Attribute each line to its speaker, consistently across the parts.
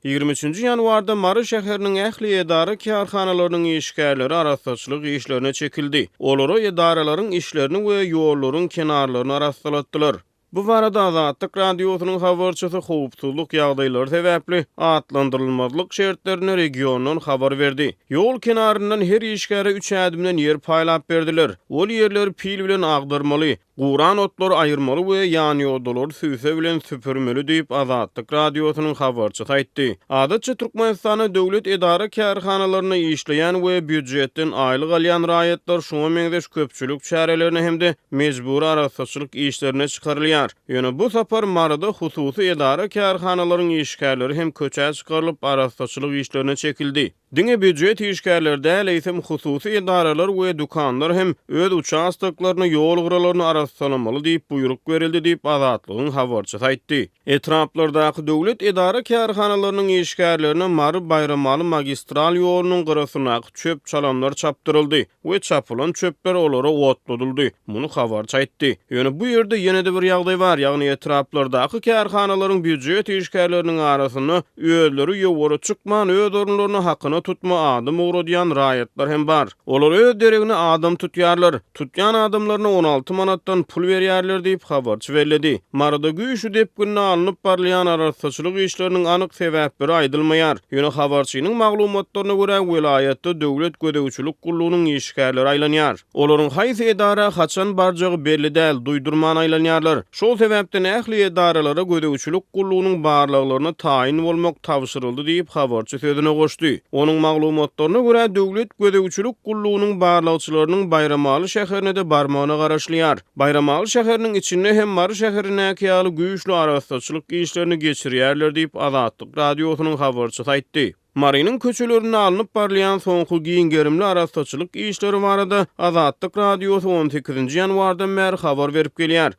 Speaker 1: 23-nji ýanwarda Mary şäheriniň ähli edara-kärhanalarynyň işgärleri arassaçylyk işlerine çekildi. Olara edaralaryň işlerini we ýollaryň kenarlaryny arassalatdylar. Bu barada Azatlyk Radiosynyň habarçysy howpsuzlyk ýagdaýlary sebäpli atlandyrylmazlyk şertlerinde regiondan habar berdi. Ýol kenaryndan her işgäre üç ädimden ýer paýlap berdiler. Ol ýerleri pil bilen agdarmaly, guran otlary aýyrmaly we ýanýodalary sübse bilen süpürmeli diýip, Azatlyk Radiosynyň habarçysy aýtdy. Adatça Türkmenistanda döwlet edara-kärhanalarynda işleýän we býujetden aýlyk alýan raýatlar şuňa meňzeş köpçülik çärelerine hem-de mejbury arassaçylyk işlerine çykarylýar. Ýöne bu sapar Maryda hususy edara-kärhanalaryň işgärleri hem köçä çykarylyp, arassaçylyk işlerine çekildi. Diňe býujet işgärleri däl, eýsem hususy edaralar we dükanlar hem öz uçastoklaryny, ýol gyralaryny arassalamaly diýip buýruk berildi diýip, Azatlygyň habarçysy aýtdy. Etraplardaky döwlet edara-kärhanalarynyň işgärlerine Mary-Baýramaly magistral ýolunyň gyrasyndaky çöp-çalamlar çapdyryldy. We çapylan çöpler olara otladyldy. Muny habarçy aýtdy. Ýöne bu ýerde ýene-de bir ýagdaý bar, ýagny etraplardaky kärhanalaryň býujet işgärleriniň arasynda özleri ýowara çykman, öz orunlaryna hakyna tutma adam ugradýan raýatlar hem bar. Olar öz deregine adam tutýarlar. Tutýan adamlaryna 16 manatdan pul berýärler diýip, habarçy belledi. Maryda güýçli depginde alnyp barylýan arassaçylyk işleriniň anyk sebäpleri aýdylmaýar. Ýöne habarçynyň maglumatlaryna görä, welaýatda döwlet gözegçilik gullugynyň işgärleri aýlanýar. Olaryň haýsy edara haçan barjagy belli däl, duýdurman aýlanýarlar. Şol sebäpden ähli edaralara gözegçilik gullugynyň barlaglaryna taýyn bolmak tabşyryldy diýip, habarçy sözüne goşdy. Onuň maglumatlaryna görä, döwlet gözegçilik gullugynyň barlagçylarynyň Baýramaly şäherine-de barmagyna garaşylýar. Baýramaly şäheriniň içinde hem Mary şäherindäki ýaly güýçli arassaçylyk işlerini geçirýärler diýip, Azatlyk Radiosynyň habarçysy aýtdy. Marynyň köçelerinde alnyp barylýan soňky giň gerimli arassaçylyk işleri barada Azatlyk Radiosy on sekizinji ýanwardan bäri habar berip gelýär.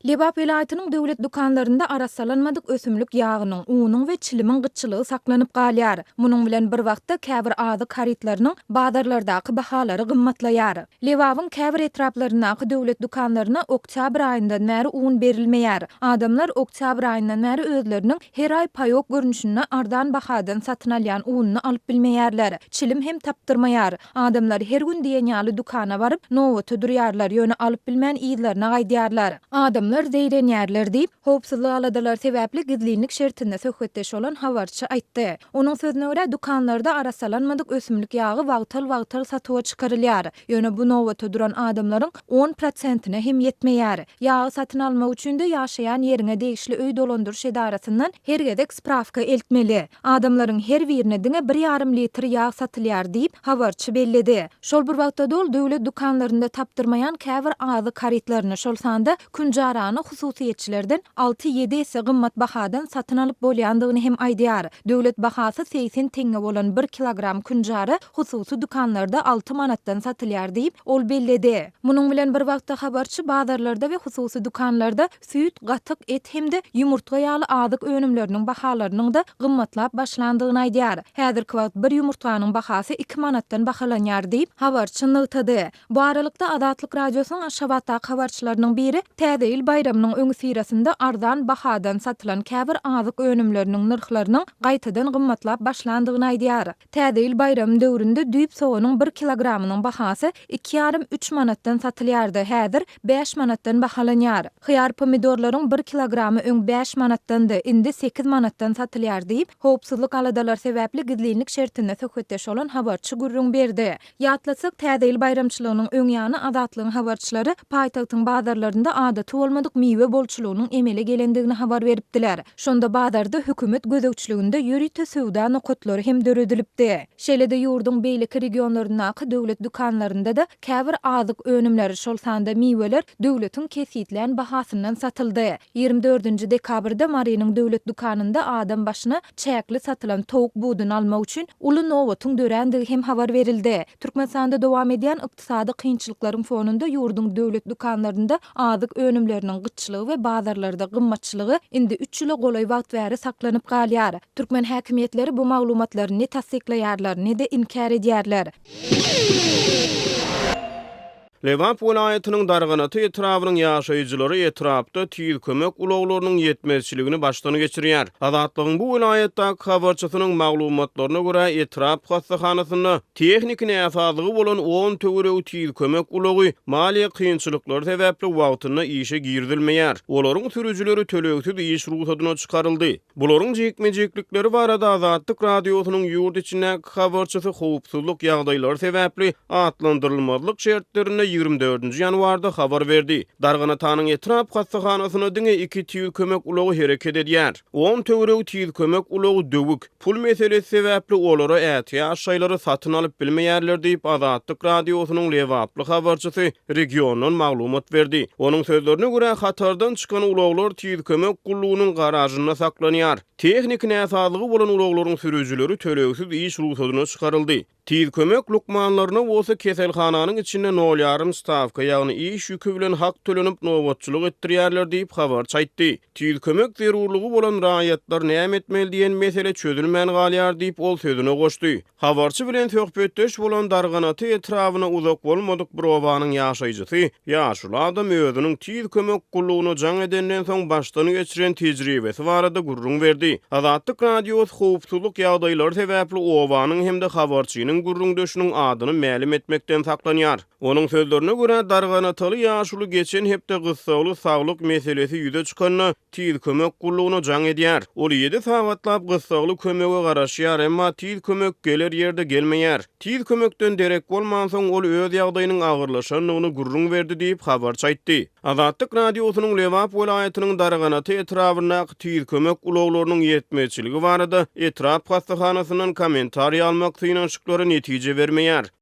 Speaker 2: Lebap welaýatynyň döwlet dükanlarynda arassalanmadyk ösümlik ýagynyň, unuň we çilimiň gytçylygy saklanyp galýar. Munuň bilen bir wagtda, käbir azyk harytlarynyň bazarlardaky bahalary gymmatlaýar. Lebabyň käbir etraplaryndaky döwlet dükanlaryna oktýabr aýyndan bäri un berilmeýär. Adamlar oktýabr aýyndan bäri özleriniň her aý paýok görnüşinde arzan bahadan satyn alýan ununy alyp bilmeýärler. Çilim hem tapdyrmaýar. Adamlar her gün diýen ýaly dükana baryp, nobata durýarlar, ýöne alyp bilmän yzlaryna gaýdýarlar. Adamlar zeýrenýärler diýip, howpsuzlyk aladalary sebäpli gizlinlik şertinde söhbetdeş bolan habarçy aýtdy. Onuň sözüne görä, dükanlarda arassalanmadyk ösümlik ýagy wagtal-wagtal satuwa çykarylýar. Ýöne bu nobata duran adamlaryň on prosentine hem ýetmeýär. Ýagy satyn almak üçin-de ýaşaýan ýeriňe degişli öý dolandyryş edarasyndan her gezek sprawka eltmeli. Adamlaryň her birine diňe bir ýarym litr ýag satylýar diýip, habarçy belledi. Şol bir wagtda-da ol döwlet dükanlarynda tapdyrmaýan käbir azyk harytlaryny, şol sanda künjarany hususyýetçilerden alty-ýedi esse gymmat bahadan satyn alyp bolýandygyny hem aýdýar. Döwlet bahasy 80 teňňe bolan bir kilogram künjara hususy dükanlarda alty manatdan satylýar diýip, ol belledi. Munuň bilen bir wagtda habarçy bazarlarda we hususy dükanlarda süýt, gatyk, et hem-de ýumurtga ýaly azyk önümleriniň bahalarynyň-da gymmatlap başlandygyny aýdýar. Häzirki wagt bir ýumurtganyň bahasy iki manatdan bahalanýar diýip, habarçy nygtady. Bu aralykda, Azatlyk Radiosynyň Aşgabatdaky habarçylarynyň biri Täze ýyl baýramynyň öňüsyrasynda arzan bahadan satylan käbir azyk önümleriniň nyrhlarynyň gaýtadan gymmatlap başlandygyny aýdýar. Täze ýyl baýramy döwründe düýp soganyň bir kilogramynyň bahasy iki ýarym, üç manatdan satylýardy, häzir bäş manatdan bahalanýar. Hyýar-pomidorlaryň bir kilogramy öň bäş manatdandy, indi sekiz manatdan satylýar diýip, howpsuzlyk aladalary sebäpli gizlinlik şertinde söhbetdeş bolan habarçy gürrüň berdi. Ýatlatsak, Täze ýyl baýramçylygynyň öň ýany Azatlygyň habarçylary paýtagtyň bazarlarynda adaty bolmadyk miwe bolçulygynyň emele gelendigini habar beripdiler. Şonda bazarda hökümet gözegçiliginde ýörite söwda nokatlary hem döredilipdi. Şeýle-de ýurduň beýleki regionlaryndaky döwlet dükanlarynda-da käbir azyk önümleri, şol sanda miweler döwletiň kesgitlän bahasyndan satyldy. Ýigrimi dördünji dekabrda Marynyň döwlet dükanynda adam başyna çäkli satylan towuk buduny almak üçin uly nobatyň dörändigi hem habar berildi. Türkmenistanda dowam edýän ykdysady kynçylyklaryň fonunda ýurduň döwlet dükanlarynda azyk önümleriniň gytçylygy we bazarlarda gymmatçylygy indi üç ýyla golaý wagt bäri saklanyp galýar. Türkmen häkimiýetleri bu maglumatlary ne tassyklaýarlar, ne-de inkär edýärler.
Speaker 1: Lebap welaýatynyň Darganata etrabynyň ýaşaýjylary etrapda tiz kömek ulaglarynyň ýetmezçiligini başdan geçirýär. Azatlygyň bu welaýatdaky habarçysynyň maglumatlaryna görä, etrap hassahanasynda tehniki näsazlygy bolan on töweregi tiz kömek ulagy maliýe kynçylyklary sebäpli wagtynda işe girizilmeýär. Olaryň sürüjileri tölegsiz iş rugsadyna çykaryldy. Bularyň jikme-jiklikleri barada Azatlyk Radiosynyň ýurt içindäki habarçysy howpsuzlyk ýagdaýlary sebäpli atlandyrylmazlyk şertlerinde 24-nji ýanwarda habar berdi. Darganatanyň etrap hassahanasynda diňe iki tiz kömek ulagy hereket edýär. On töweregi tiz kömek ulagy döwük. Pul meselesi sebäpli olara ätiýaç şaýlary satyn alyp bilmeýärler diýip, Azatlyk Radiosynyň lebaply habarçysy regiondan maglumat berdi. Onuň sözlerine görä, hatardan çykan ulaglar Tiz kömek gullugynyň garažynda saklanýar. Tehniki näsazlygy bolan ulaglaryň sürüjileri tölegsiz iş rugsadyna çykaryldy. Tiz kömek lukmanlaryna bolsa keselhananyň içinde nol ýarym stawka, ýagny iş ýüki bilen hak tölenip nobatçylyk etdirýärler diýip, habarçy aýtdy. Tiz kömek zerurlygy bolan raýatlar näme etmeli diýen mesele çözülmän galýar diýip, ol sözüne goşdy. Habarçy bilen söhbetdeş bolan Darganata etrabyna uzak bolmadyk bir obanyň ýaşaýjysy, ýaşuly adam özüniň tiz kömek gullugyna jaň edenden soň başdan geçiren tejribesi barada gürrüň berdi. Azatlyk Radiosy howpsuzlyk ýagdaýlary sebäpli obanyň hem-de habarçynyň gürrüňdeşiniň adyny mälim etmekden saklanýar. Onuň sözlerine görä, darganataly ýaşuly geçen hepde gyssagly saglyk meselesi ýüze çykanda, Tiz kömek gullugyna jaň edýär. Ol ýedi sagatlap gyssagly kömege garaşýar, emma tiz kömek geler ýerde gelmeýär. Tiz kömekden derek bolmansoň, ol öz ýagdaýynyň agyrlaşandygyny gürrüň berdi diýip, habarçy aýtdy. Azatlyk Radiosynyň Lebap welaýatynyň Darganata etrabyndaky tiz kömek ulaglarynyň ýetmezçiligi barada etrap hassahanasyndan kommentariý almak synanyşyklary netije bermeýär.